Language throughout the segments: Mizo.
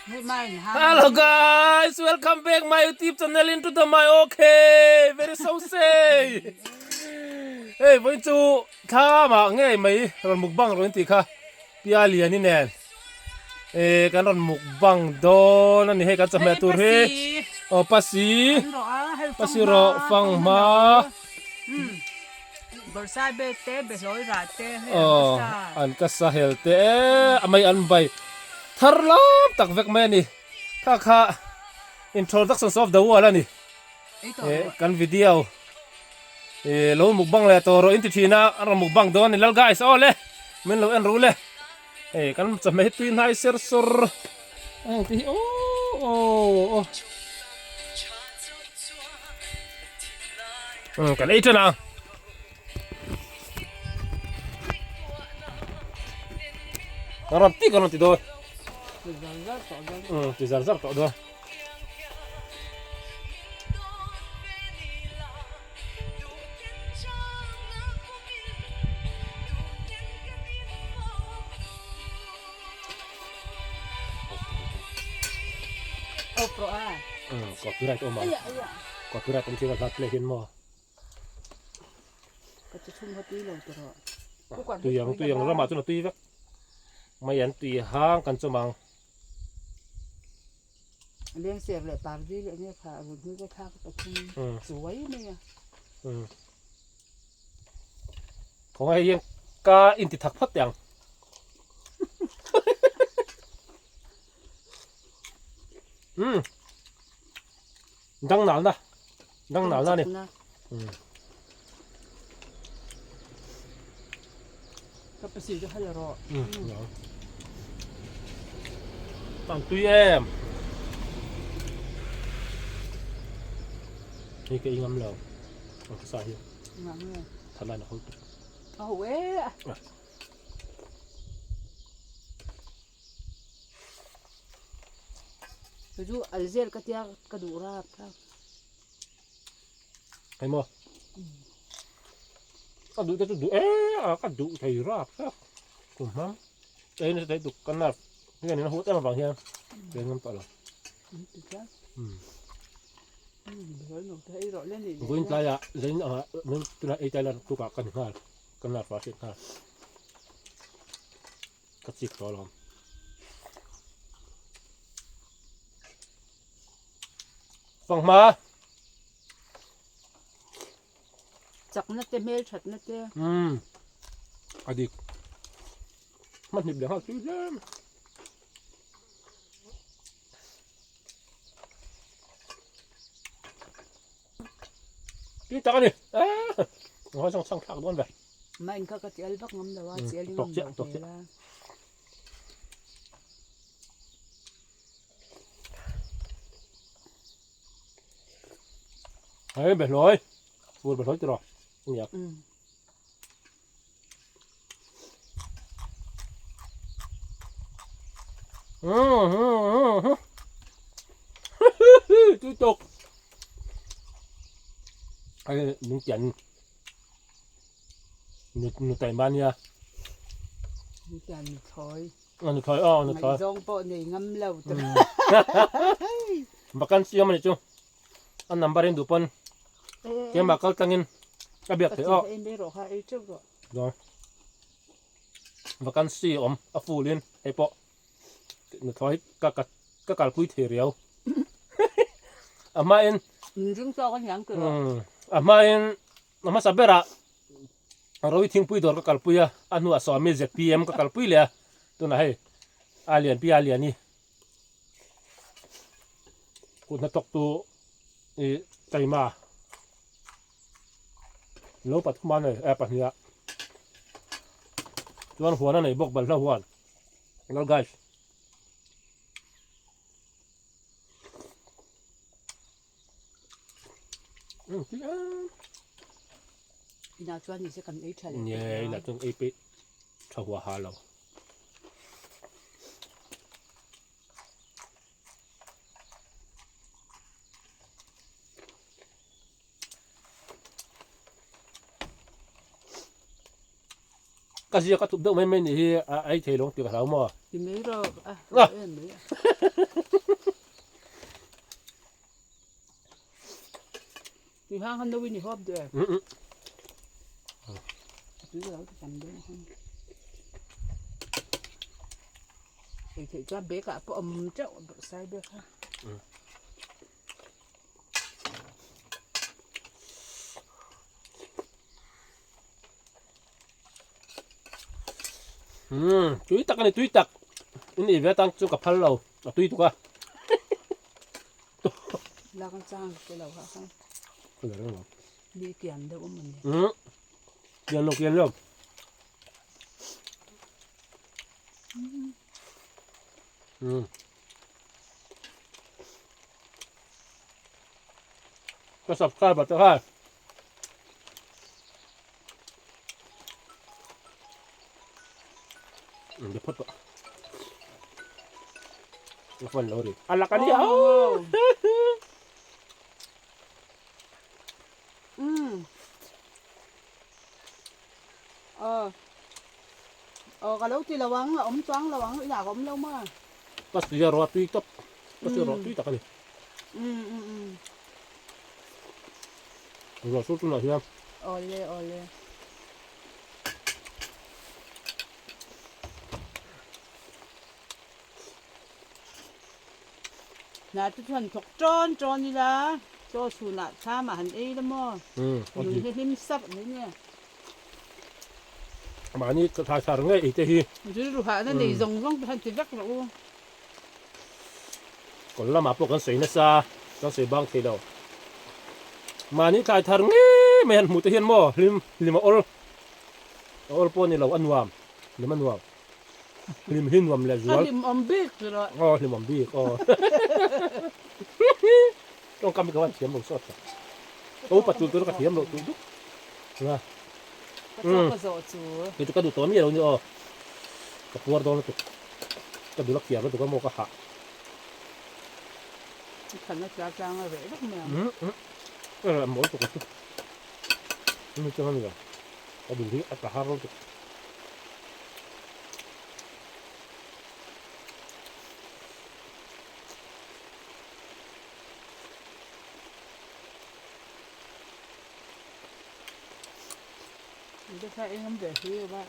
Hello guys, welcome back my YouTube channel into the my okay, very so say. Hey, voi chu thla ma ngei mai ron mukbang ron ti kha pia lian i nen. E kan ron mukbang dawn ani hei kan chawhmeh tur hi. Aw pasi. Pasi ro fang hma. Bawrhsai be te, behlawi rah te, hei an ka sa. An ka sa hel te e, a mai an bai thar lam tak vek mai a ni. Kha kha introductions of the world a ni. Kan video e lo mukbang leh tawh rawh in ti thin a, an rawn mukbang dawn a ni lal guys aw le, min lo en ru le. Hei kan chawhmeh hi tui hnai ser sawr a heng te hi aw aw aw. Umm kan ei tan ang. Kan rawn ti kan rawn ti dawn. Umm ti zar zar tawh dawn. Copyright awm ang copyright awm thil a hlat leh hian maw tui ang tui ang ramah chuan a tui vek mai an tui hang kan chawm ang. Lengser leh pardi leh nge kha run hnu te thlak pathum chuai mai a. Khawngaih hei hian ka inti thak phawt teh ang. Umm dang nalna dang nalna a ni. Ka pasir chu hal rawh. Tam tui em. Hei ka ingam lo. Ang ka sa hi. Ngam nge. Thalai na hol tu. A ho e. Chu alzel ka tia ka duh rap thlak. Hei maw. Ka duh te chu duh e a ka duh thei rap thlak. Kum hmang. Ei nasa thei tuk ka nerve hian in a hut em avang hian ka en ngam tawh lo. Vawiin tlaiah zain angah tunah ei tlai la tukah ka ni nghal ka nerve ah a hriat nghal. Ka chik tawh alawm. Fanghma. Chakna te hmel thatna te. Umm. A dik. Hmanhip leh nghal tui hle. Tui tak a ni. Ah! Ngawi chang chang thlak dawn ve. Mah in kha ka chial vak ngam lo a, chial i ngam lo hmel a. Hei behlawi, fur behlawi tiraw nia. Tui tawk. Hei lungtian nu nu taima nia. Lungtian nu thlawi. Nu thlawi aw nu thlawi. Ngaihzawng pawh nei ngam lo te. Vacancy awm a nih chu. A number in duh pawn keimah kal tlangin a biak theih aw. Ei mai rawh kha ei teuh rawh. Dawn. Vacancy awm a full in hei pawh nuthlawi ka ka ka kalpui thei riau. A hmain Min ring tawk a niang tih rawh. A hmain a hmasa berah Rawi Thingpui dawr ka kalpui a, a hnuah Swami ZPM ka kalpui leh a, tunah hei a lian pi a lian i. Kut hnathawktu i taima lo pathum a nei eh pahnih a chuan huan a nei bawk balhla huan hello guys. Inah chuan nise kan ei tha leh Nge inah chuan ei peih tha hua ha lo. Ka zia ka thup deuh mai mai nih hi a ei thei lo ang tih ka hlau maw. Ti mai rawh a a em mai a. Tui hang khan no in i hawp duh em? Tui ka lo ti tam dawn a hang. Ei theih chuan bag ah pawh awm teuh sai bag kha. Umm tui tak a ni tui tak in ei ve atan chu ka phal lo a tui tuk a. Lak ang chang te lo ha khan. Ka la reng lo. Ni kian deuh awm ani. Umm kian lo kian lo. Umm. Ka subscriber te khan. Hm phawt tawh. Ka phone lo ri. A lak a nia. Umm. Aw. Aw ka lo ti lo ang, a awm chuang lo ang, inah ka awm lo maw? Ka suia rawh a tui tawp. Ka suia rawh tui tak a ni. Umm umm umm. Ruah sur tunah hian. Awle awle. Hna te chuan thawk ṭawn ṭawn ila chaw chhunah thlamah han ei la maw? Nun hi hlim sap mai nia. Mahni thlai thar ngei ei te hi. Rilru hahna nei zawng zawng te han ti vek rawh u. Kawl lamah pawh kan sawi nasa, kan sawi bang thei lo. Mahni thlai thar ngei mai han hmuh te hian maw hlim hlim a awl a awl pawh a ni lo a nuam hlim a nuam hlim hi nuam leh zual. A hlimawm bik ti rawh. Aw hlimawm bik aw. Tawngkam hi ka van thiam lo sawt tak. Ka upa tul tur ka thiam loh duh duk. Ka chaw ka zawh chu. Kei chu ka duh tawh miah lo ni aw. Ka puar dawn lutuk. Ka dul a kiar lutuk a maw ka hah. I than a tla tlang a reh vek mai ang. Ka reh mawl tuk a chu. Ni chuan a ni lo. Ka dul hi a tla har lutuk. Te kha engam ve hlui lo va.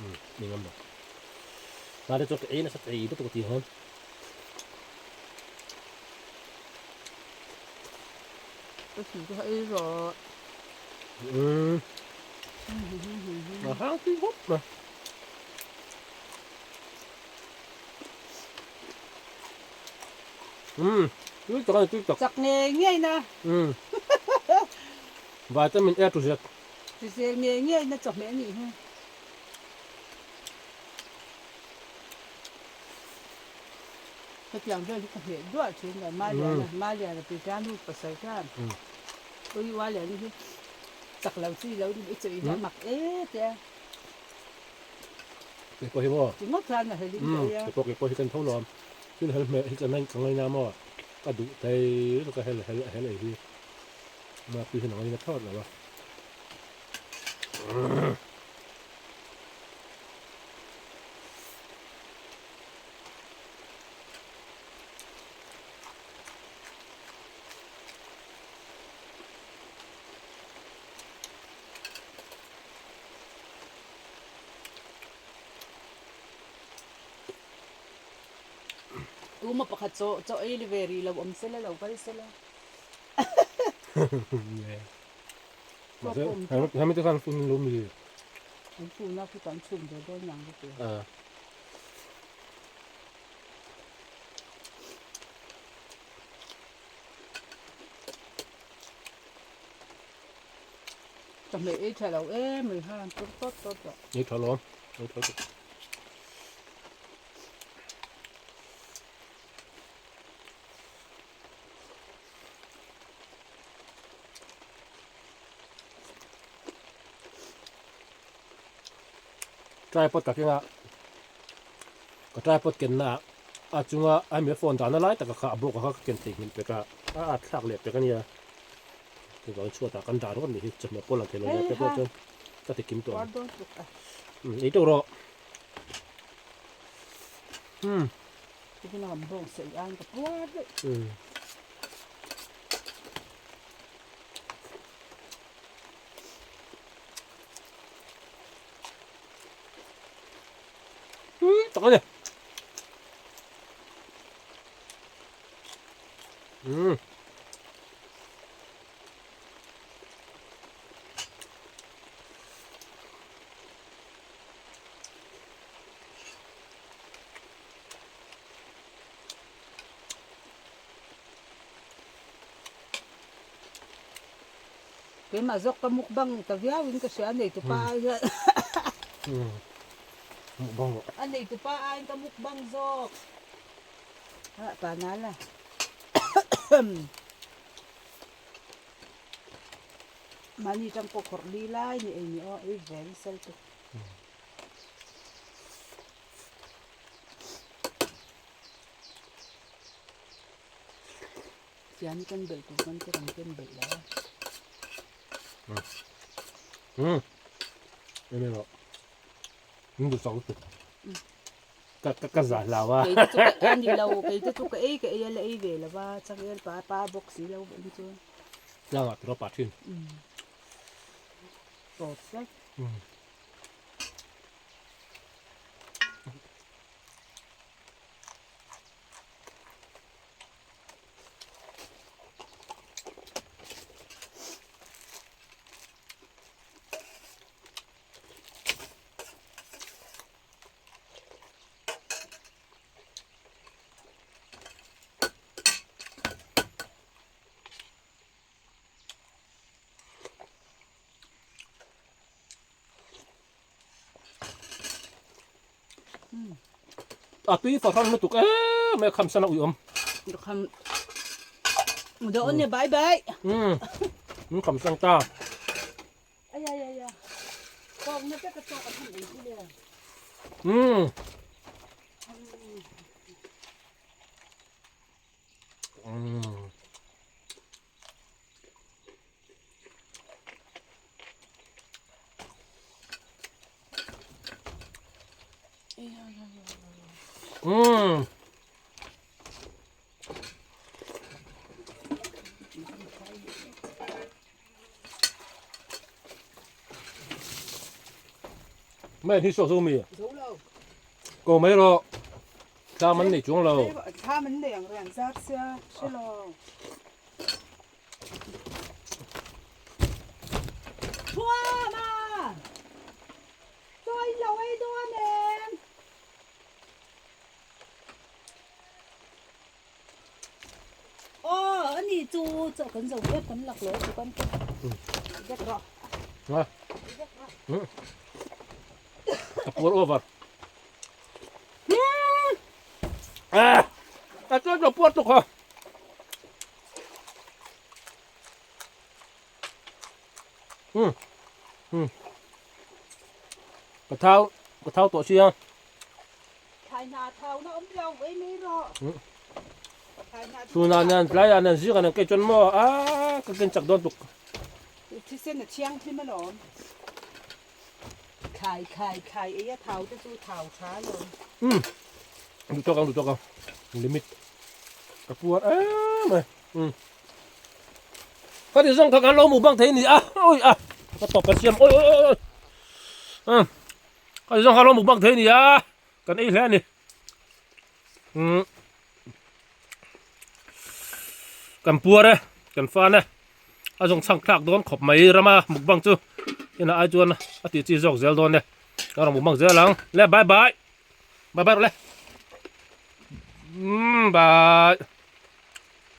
Umm engam lo. Ta te chu ka ei nasa thei lutuk a ti hawn. Ka thil chu ei rawh. Umm. A hang tui khawp mai. Umm tui tak a ni tui tak. Chak ngei ngei na. Umm. Vitamin A to Z. Hrisel ngei ngei na chawhmeh a nih hi. Hetiang vel hi ka hmeh duah thin lo. Maliana, Maliana Pita nu pasal khan Ui Ualiani hi chak lo chi lo i chawi hi a mak e tia. Keipawh hi maw? Ti ngawt khan a hel in ka ei a. Keipawh keipawh hi kan tho lawm. Thil hel hmeh hi ka ngaina maw? Ka duh thei lutuk a hel hel hel ei hi. Mapui hian a ngaina thlawt lo a. Tuma pakhat chaw chaw ei le ve rih lo awm sela lo kal sela. Hemi te khan fun lo mi. An fun a khu kan chhum ve dawn yang ka ti. Chawhmeh ei tha lo em mai khan tawt tawt tawt tawh. Ei tha lo, ei tha lo. Tripod ka keng a, ka tripod ken na ah a chunga a hemi phone dahna lai taka kha a bawk a kha ka ken theihnghilh pek a, a at thlak leh pek a nia. Chuvangin chhuatah kan dah rawt nih hi chawhmeh pawh lang thei lo nia pek pawh chuan ka ti kim tawh ang. Ei tawh rawh. Hmm. Tikina kan bawng saih aiin ka puar daih. Hmm. Hmm, tak a ni. Hmm. Keimah zawk ka mukbang ta viau in ka hria a neitu pa ai hian a neitu pa aiin ka mukbang zawk ah pa nala mahni tang pawh khawrh li lai ni ei ni aw ei ve nasa lutuk. Siam hi kan belh tur chuan te kan ken belh lo a. Hmm. Ene ro. Min duh sak lutuk. Ka ka ka za hlau a. Kei te chu ka ani lo, kei te chu ka ei ka ei a la ei ve lo va, changel pa pa bawk si lo vek chu. Tlangah tiraw pa thin. Tawp vek. A tui fahran lutuk em mai a kham san a uiawm. Kham dawn e bye bye. Um um kham sang ta. Ai ai ai ai. Kawng na te ka chawk an han ei chu le. Um. Um. Umm. Mai hi saw zo mi. Ko mai rawh. Thlam an nei chuang lo. Thlam an nei ang reng zar sia hre lo. Thuama! Chaw in lo ei dawn em? Aw, ani chu chaw kan zo vek kan lak lo chu kan vek rawh. Ha. A puar over. Ah! A chuan lo puar tuk ha. Hmm. Hmm. Ka thau, ka thau tawh sia. Thlai hna thau na awm lo ei mai rawh. Hmm. Tuna nan tlai ah nan zik ah nan kei chuan maw a ka ken chak dawn tuk. Thisen a thianghlim alawm. Thlai thlai thlai ei a thau te chu thau tha alawm. Hmm. Duh tawk ang duh tawk ang. Limit. Ka puar em mai. Hmm. Ka ti zawng kha kan lo mu bang thei ni a. Oi a. Ka tawp ka siam. Oi oi oi. Hmm. Ka ti zawng kha lo mu bang thei ni a. Kan ei hle a ni. Hmm. Kan puar e. Kan fan e. A zawng chhang thlak dawn khawp mai rama mukbang chu inah ai chuan a tih chi zawk zel dawn e. Ka rawn mukbang zel ang. Le bye bye. Bye bye rawh le. Umm bye.